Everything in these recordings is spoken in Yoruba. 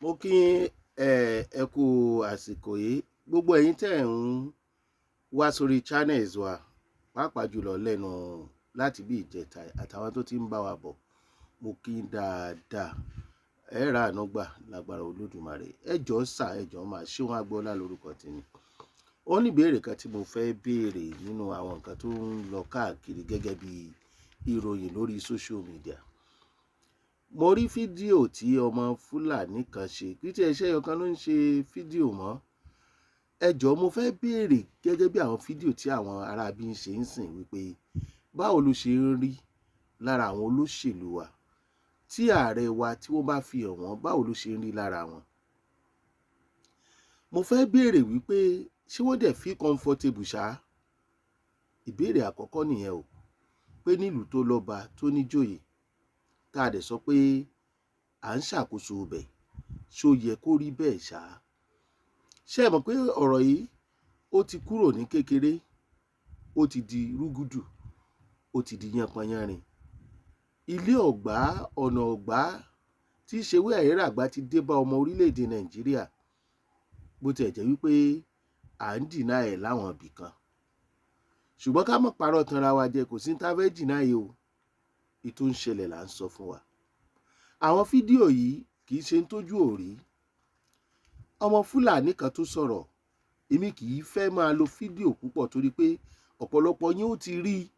Mo kí ẹ, ẹ kú àsìkò yìí, gbogbo ẹ̀yin tẹ́ ẹ̀ ń wá sórí channels wa, pàápàá jùlọ lẹ́nu láti bí ìjẹta àtàwọn tó ti ń bá wa bọ̀. Mo kí yín dáadáa. Ẹ ra àánú gbà lágbára Olódùmarè. Ẹ jọ̀ọ́ sà, ẹ jọ̀ọ́ máa ṣé wọn agboola lórúkọ tèmi. Ó ní ìbéèrè kan tí mo fẹ́ béèrè nínú àwọn nǹkan tó ń lọ káàkiri gẹ́gẹ́ bí ìròyìn lórí social media. Mo rí fídíò tí ọmọ Fúlàní kan ṣe, kí tí ẹ ṣe ọ̀kan ló ń ṣe fídíò mọ́. Ẹ jọ̀ọ́, mo fẹ́ béèrè gẹ́gẹ́ bí àwọn fídíò tí àwọn aráabí ń ṣe ń sìn wípé báwo ló ṣe ń rí lára àwọn olóṣèlú wa tí ààrẹ wa tí wọ́n bá fi hàn wọ́n, báwo ló ṣe ń rí lára wọn? Mo fẹ́ béèrè wípé ṣé wọ́n dẹ̀ feel comfortable ṣá? Ìbéèrè àkọ́kọ́ nìyẹn o, pé nílùú tó lọ́ba, tó níjòyè, tá a dẹ̀ sọ pé à ń ṣàkóso ibẹ̀, ṣó yẹ kó rí bẹ́ẹ̀ ṣá? Ṣé ẹ mọ̀ pé ọ̀rọ̀ yìí, ó ti kúrò ní kékeré, ó ti di rúgúdù, ó ti di yánpọnyánrin. Ilé ọ̀gbá, ọ̀nà ọ̀gbá tí í ṣewé àìràgbá ti dé bá ọmọ orílẹ̀-èdè Nàìjíríà, bó tiẹ̀ jẹ́ wípé à ń deny ẹ̀ láwọn ibì kan. Ṣùgbọ́n ká má parọ́ tanra wa jẹ, kò sí ní tá fẹ́ deny o. Ètò ń ṣẹlẹ̀ là ń sọ fún wa. Àwọn fídíò yìí kì í ṣe ń tójú òrí. Ọmọ Fúlàní kan tó sọ̀rọ̀, èmi kì í fẹ́ máa lo fídíò púpọ̀ torí pé ọ̀pọ̀lọpọ̀ yín ó ti rí i.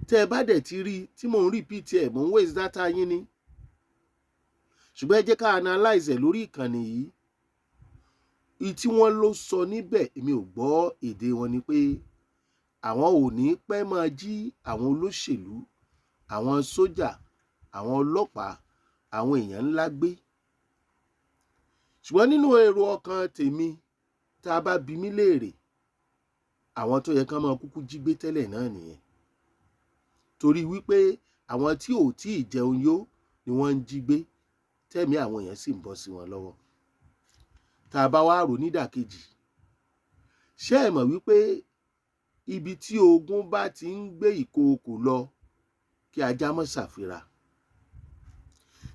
Tẹ́ ẹ bá dẹ̀ ti rí i tí mò ń repeat ẹ̀, mò ń waste data yín ni. Ṣùgbọ́n ẹ jẹ́ ká analyze ẹ̀ lórí ìkànnì yìí. Ìtí wọ́n ló sọ níbẹ̀, èmi ò gbọ́ èdè wọn, ni pé àwọn ò ní pẹ́ máa jí àwọn olóṣèlú, àwọn sójà, àwọn ọlọ́pàá, àwọn èèyàn ńlá gbé. Ṣùgbọ́n nínú èrò ọkàn tèmi, tá a bá bi mí léèrè, àwọn tó yẹ kán máa kúkú jí gbé tẹ́lẹ̀ náà nìyẹn, torí wípé àwọn tí ò tí ì jẹun yó ni wọ́n ń jí gbé, tẹ́mi àwọn èèyàn sì ń bọ́ sí wọn lọ́wọ́. Tá a bá wá rò nídàkejì, ṣé ẹ mọ̀ wípé ibi tí ogun bá ti ń gbé ìkookò lọ, kí ajá mọ́ ṣàfira?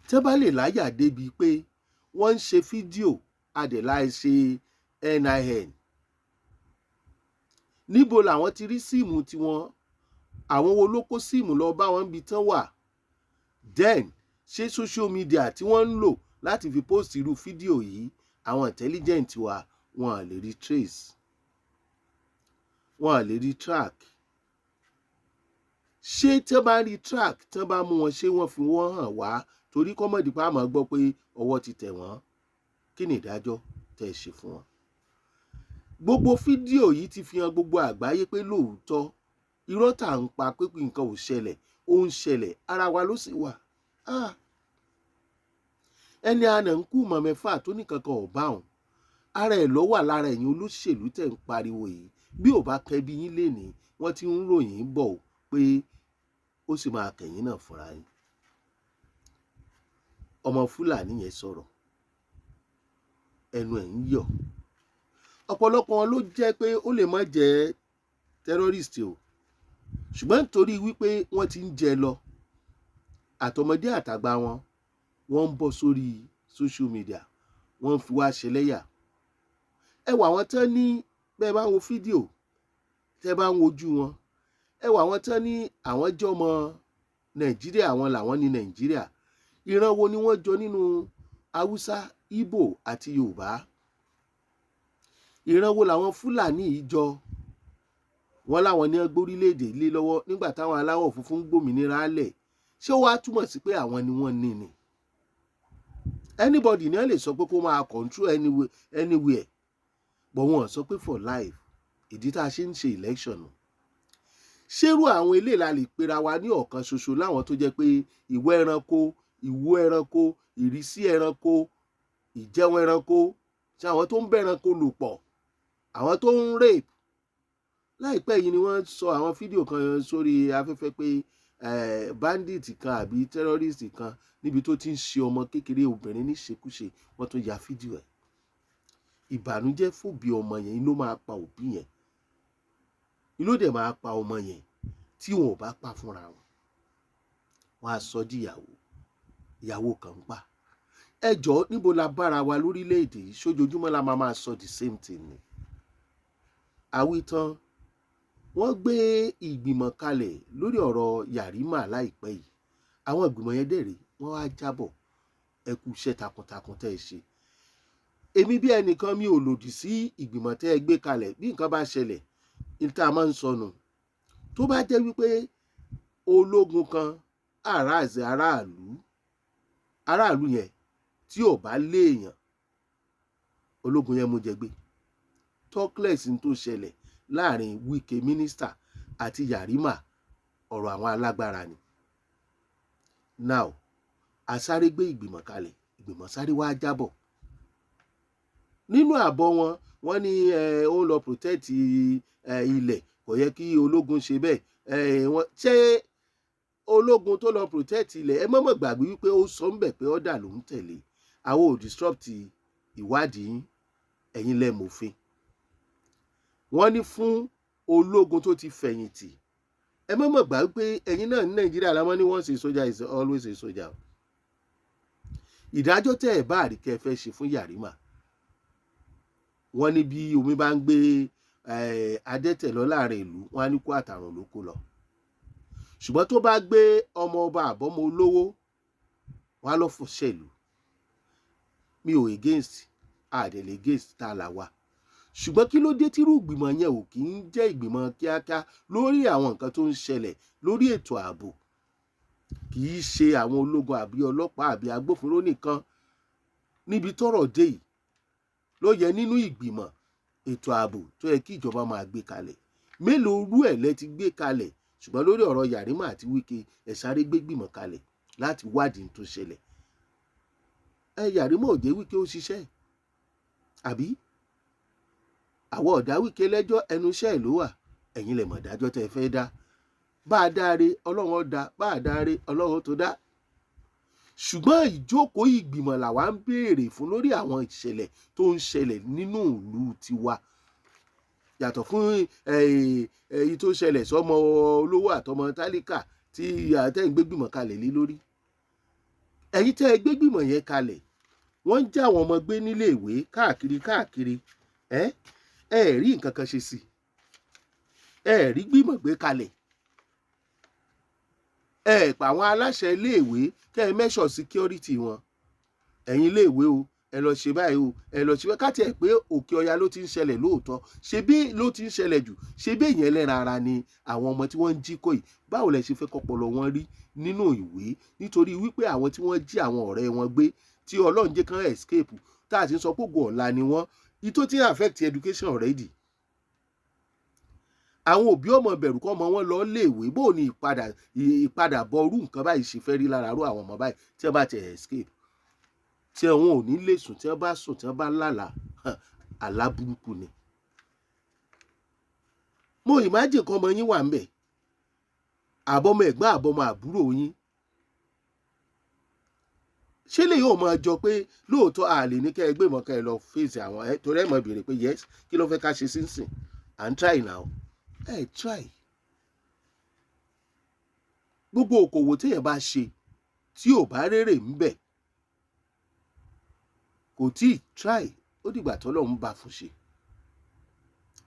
Tẹ́ bá lè láyà débi pé wọ́n ń ṣe fídíò adẹ̀láì ṣe NIN, níbo làwọn ti rí SIM tiwọn? Àwọn wo ló kó SIM lọ bá wọn níbi tán wà? Then ṣé social media tí wọ́n ń lò láti fi post irú fídíò yìí, àwọn intelligent wa wọn à lè rí trace, wọn à lè rí track? Ṣé tí wọ́n bá rí track, tí wọ́n bá mú wọn, ṣé wọ́n fi wọ́n hàn wá? Torí kọ́mọ̀dé pa àmọ́ gbọ́ pé ọwọ́ ti tẹ̀ wọ́n, kí ni ìdájọ́ tẹ́ ẹ ṣe fún wọn? Gbogbo fídíò yìí ti fi hàn gbogbo àgbáyé pé lóòótọ́, irọ́ tà ń pa pé nǹkan ò ṣẹlẹ̀, ó ń ṣẹlẹ̀, ara wa ló sì wà. Ah! Ẹni àná ń kú mọ̀ mẹ́fà tó ní kankan ò bá òun, ara ẹ̀ ló wà lára ẹ̀yin olóṣèlú tẹ̀ ń pariwo yìí. Bí ò bá kẹbi yín lénìí, wọ́n ti ń ròyìn bọ̀ pé ó sì máa kẹ̀yìn náà fúnra yín. Ọmọ Fúlàní yẹn sọ̀rọ̀, ẹnu ẹ̀ ń yọ̀. Ọ̀pọ̀lọpọ̀ wọn ló jẹ́ pé ó lè má jẹ́ terrorist o, ṣùgbọ́n nítorí wípé wọ́n ti ń jẹ lọ, àtọmọdé àtàgbà wọn, wọ́n ń bọ́ sórí social media, wọ́n ń fi wá ṣẹlẹ́yà. Ẹ wà wọ́n tán ní bẹ́ẹ̀ bá ń wo fídíò, tẹ́ bá ń wojú wọn, ẹ wà wọ́n tán ní àwọn jọmọ Nàìjíríà, àwọn làwọn ní Nàìjíríà. Ìran wo ni wọ́n jọ nínú Haúsá, Ìgbò àti Yorùbá? Ìran wo làwọn Fúlàní yìí jọ? Wọ́n láwọn ní gbórílẹ̀-èdè lé lọ́wọ́ nígbà táwọn aláwọ̀ funfun ń gbòmìnira lẹ̀. Ṣé ó wàá túmọ̀ sí pé àwọn ni wọ́n ní ni? Anybody ní wọ́n lè sọ pé kó máa control anywhere, anywhere, but wọ́n sọ pé for life. Ìdí tá a ṣe ń ṣe election nù. Ṣérú àwọn eléyìí la lè pera wa ní ọ̀kan ṣoṣo láwọn tó jẹ́ pé ìwọ ẹranko, ìwú ẹranko, ìrísí ẹranko, ìjẹun ẹranko, ṣe àwọn tó ń bẹranko lò pọ̀, àwọn tó ń rape? Láìpẹ́ yìí ni wọ́n sọ àwọn fídíò kan sórí afẹ́fẹ́ pé bandit kan àbí terrorist kan, níbi tó ti ń ṣe ọmọ kékeré obìnrin níṣekúṣe, wọ́n tún ya fídíò ẹ̀. Ìbànújẹ́ fòbí ọmọ yẹn ló máa pa òbí yẹn, ló dẹ̀ máa pa ọmọ yẹn tí wọn ò bá pa fúnra wọn. Wọn á sọ di ìyàwó, ìyàwó kan ń pa. Ẹ jọ̀ọ́, níbo la bára wa lórílẹ̀‐èdè yìí? Ṣójoojúmọ́ la máa máa sọ the same thing ni? Àwítán, wọ́n gbé ìgbìmọ̀ kalẹ̀ lórí ọ̀rọ̀ Yarima láìpẹ́ yìí. Àwọn ìgbìmọ̀ yẹn dẹ̀ rèé, wọ́n wá jábọ̀. Ẹ kú iṣẹ́ takuntakun tẹ́ ẹ ṣe. Èmi bí ẹnìkan, mi ò lòdì sí ìgbìmọ̀ tẹ́ ẹ gbé kalẹ̀. Bí nǹkan bá ṣẹlẹ̀ ní tá a máa ń sọnù, tó bá jẹ́ wípé ológun kan àràzẹ̀ aráàlú, aráàlú yẹn tí ò bá léèyàn, ológun yẹn mú jẹ gbé. Talkless ní tó ṣẹlẹ̀ láàrin Wike mínísítà àti Yarima, ọ̀rọ̀ àwọn alágbára ni. Now, a sáré gbé ìgbìmọ̀ kalẹ̀, ìgbìmọ̀ sáré wá jábọ̀. Nínú àbọ̀ wọn, wọ́n ní ó ń lọ protect ilẹ̀, kò yẹ kí ológun ṣe bẹ́ẹ̀. Wọ́n ṣé ológun tó lọ protect ilẹ̀? Ẹ mọ̀mọ́ gbàgbé wípé ó sọ ń bẹ̀ pé order ló ń tẹ̀lé. Àwọn ò disrupt ìwádìí, ẹ̀yin lẹ mọ̀fin. Wọ́n ní fún ológun tó ti fẹ̀yìntì, ẹ mọ̀mọ́ gbà wípé ẹ̀yin náà ní Nàìjíríà la wọ́n ní once a soldier is always a soldier. Ìdájọ́ tẹ́ ẹ̀ bá àríkẹ́ fẹ́ ṣe fún Yarima, wọ́n ní bí omi bá ń gbé adẹ́tẹ̀ lọ láàrin ìlú, wọ́n á ní kó àtàrùn ló kó lọ. Ṣùgbọ́n tó bá gbé ọmọ ọba àbọ́mọ olówó, wọ́n á lọ fún ṣèlú. Mi ò against, àdẹ̀lẹ̀ against tá a là wá. Ṣùgbọ́n kí ló dé tírú ìgbìmọ̀ yẹn ò kì í jẹ́ ìgbìmọ̀ kíákíá lórí àwọn nǹkan tó ń ṣẹlẹ̀ lórí ètò ààbò? Kì í ṣe àwọn ológun àbí ọlọ́pàá àbí agbófinró nìkan. Níbi tọ́rọ̀ dé yìí ló yẹ nínú ìgbìmọ̀ ètò ààbò tó yẹ kí ìjọba máa gbé kalẹ̀. Mélòó rú ẹ̀ lẹ ti gbé kalẹ̀? Ṣùgbọ́n lórí ọ̀rọ̀ Yarima àti Wike, ẹ̀ sáré gbé gbìmọ̀ kalẹ̀ láti wádìí tó ṣẹlẹ̀. Ẹ Yarima ò jẹ́ Wike ó ṣiṣẹ́, àbí àwọn ọ̀dà Wike lẹ́jọ́? Ẹnu iṣẹ́ ẹ̀ ló wà. Ẹ̀yin lè mọ̀ dájọ́ tẹ́ ẹ fẹ́ dá. Bá a dáre, Ọlọ́run ó dá. Bá a dáre, Ọlọ́run tó dá. Ṣùgbọ́n ìjókòó ìgbìmọ̀ làwa ń béèrè fún lórí àwọn ìṣẹ̀lẹ̀ tó ń ṣẹlẹ̀ nínú ìlú tiwa, yàtọ̀ fún èyí tó ṣẹlẹ̀ sọmọ olówó àtọmọ tálíkà tí àtẹ̀yìn gbé gbìmọ̀ kalẹ̀ lé lórí. Ẹ̀yin tẹ́ ẹ gbé gbìmọ̀ yẹn kalẹ̀, wọ́n ń já àwọn ọmọ gbé nílé ìwé káàkiri káàkiri, ẹ ẹ rí nǹkan kan ṣe sí ẹ, rí gbìmọ̀ gbé kalẹ̀, ẹ pa àwọn aláṣẹ iléèwé kẹ́ ẹ measure security wọn. Ẹ̀yin iléèwé o, ẹ lọ ṣe báyìí o, ẹ lọ ṣe báyìí. Káti ẹ̀ pé Òkè Ọya ló ti ń ṣẹlẹ̀ lóòótọ́, ṣe bí ló ti ń ṣẹlẹ̀ jù, ṣe bí èèyàn ẹlẹ́ran ara ni àwọn ọmọ tí wọ́n ń jí kó yìí. Báwo lẹ ṣe fẹ́ kọ́pọlọ wọn rí nínú ìwé? Nítorí wípé àwọn tí wọ́n jí àwọn ọ̀rẹ́ wọn gbé, tí Ọlọ́run jẹ́ kán escape, tá a ti ń sọ pé ògo ọ̀la ni wọ́n, ìtò tí ń affect education already. Àwọn òbí ọmọ bẹ̀rù kọ́ ọmọ wọn lọ léèwé. Bó ní ìpadàbọ̀ irú nǹkan báyìí ṣe fẹ́ rí lára rú àwọn ọmọ báyìí tí wọ́n bá ti escape, tí wọn ò ní lè sùn? Tí wọ́n bá sùn, tí wọ́n bá lálàá, àlá burúkú ni. Mo imagine kọ́ ọmọ yín wà ń bẹ̀, àbọ̀mọ ẹ̀gbọ́n, àbọ̀mọ àbúrò yín. Ṣé lè yóò máa jọ pé lóòótọ́ a lè ní kẹ́ ẹ gbé ìmọ̀ kẹ́ ẹ lọ fèsì àwọn ẹ, torí ẹ mọ̀ béèrè pé yes, kí ló fẹ́ ká ṣe sínsìn? À ń try now, ẹ try. Gbogbo òkòwò téèyàn bá ṣe tí ò bá rérè ń bẹ̀, kò tí ì try. Ó dìgbà tọ́lọ́run bá fún ṣe.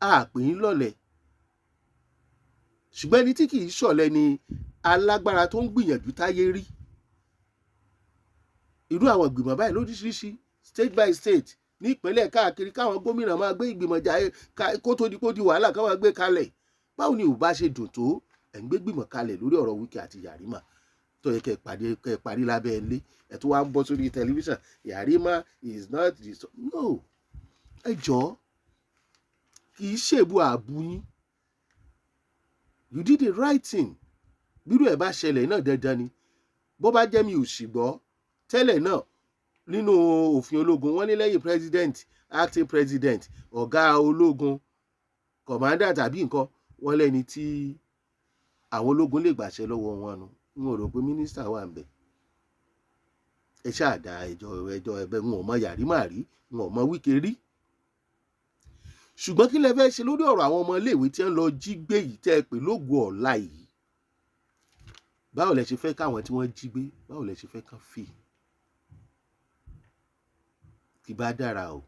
A pè ń lọ́lẹ̀, ṣùgbọ́n ẹni tí kì í ṣọ̀lẹ ni alágbára tó ń gbìyànjú táyé rí. Irú àwọn ìgbìmọ̀ báyìí lóríṣiríṣi, state by state, ní ìpínlẹ̀ káàkiri, káwọn gómìnà máa gbé ìgbìmọ̀ jà kó tó di kó di wàhálà, káwọn gbé kalẹ̀. Báwo ni ò bá ṣe dùn tó? Ẹ̀ ń gbé gbìmọ̀ kalẹ̀ lórí ọ̀rọ̀ Wike àti Yarima tó yẹ kẹ́ pàdé, kẹ́ parí lábẹ́ ilé, ẹ̀ tó wá ń bọ́ sórí tẹlifíṣàn. Yarima is not the no. Ẹ jọ̀ọ́, kì í ṣèbú àbú yín. You did the right thing. Bírú ẹ̀ bá ṣẹlẹ̀ náà, dandan ni. Bó bá jẹ́ mi ò sì gbọ́ tẹ́lẹ̀ náà, nínú òfin ológun, wọ́n ní lẹ́yìn president, acting president, ọ̀gá ológun, commander tàbí nǹkan, wọ́n lẹ́ni tí àwọn ológun lè gbàṣẹ lọ́wọ́ wọn nu. N ò rò pé mínísítà wà ń bẹ̀. Ẹ ṣáà dá ẹjọ́ ẹjọ́ ẹgbẹ́. N ò mọ Yarima rí, n ò mọ Wike rí, ṣùgbọ́n kí lẹ fẹ́ ṣe lórí ọ̀rọ̀ àwọn ọmọ iléèwé tí wọ́n lọ jí gbé yìí tẹ́ ẹ pè lógo ọ̀la yìí? Báwo lẹ ṣe fẹ́ káwọn tí wọ́n jí gbé, báwo lẹ ṣe fẹ́ kán fi Kì bá dára o,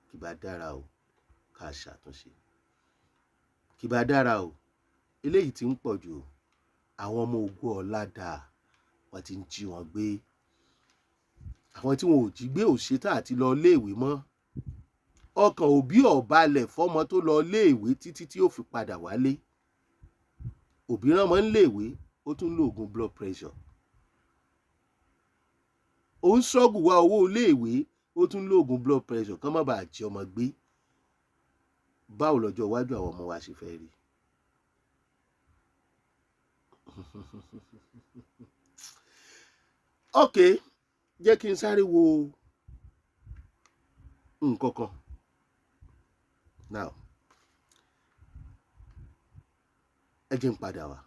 kì bá dára o, ká ṣàtúnṣe. Kì bá dára o. Eléyìí tí ń pọ̀ jù o. Àwọn ọmọ ogun ọ̀la dà, wọ́n ti ń jí wọn gbé. Àwọn tí wọn ò jí gbé ò ṣetán àti lọ léèwé mọ́. Ọkàn òbí ò balẹ̀ fọ́mọ tó lọ léèwé títí tí ó fi padà wálé. Òbí rán ọmọ ńléèwé, ó tún lo oògùn blood pressure. Ó ń ṣọ́gù wá owó iléèwé, ó tún lo oògùn blood pressure kán má bàa jí ọmọ gbé. Báwo lọ́jọ́ iwájú àwọn ọmọ wa ṣe fẹ́ rí? Ok, jẹ́ kí n sáré wo nǹkan kan now. Ẹ jẹ́ n padà wá.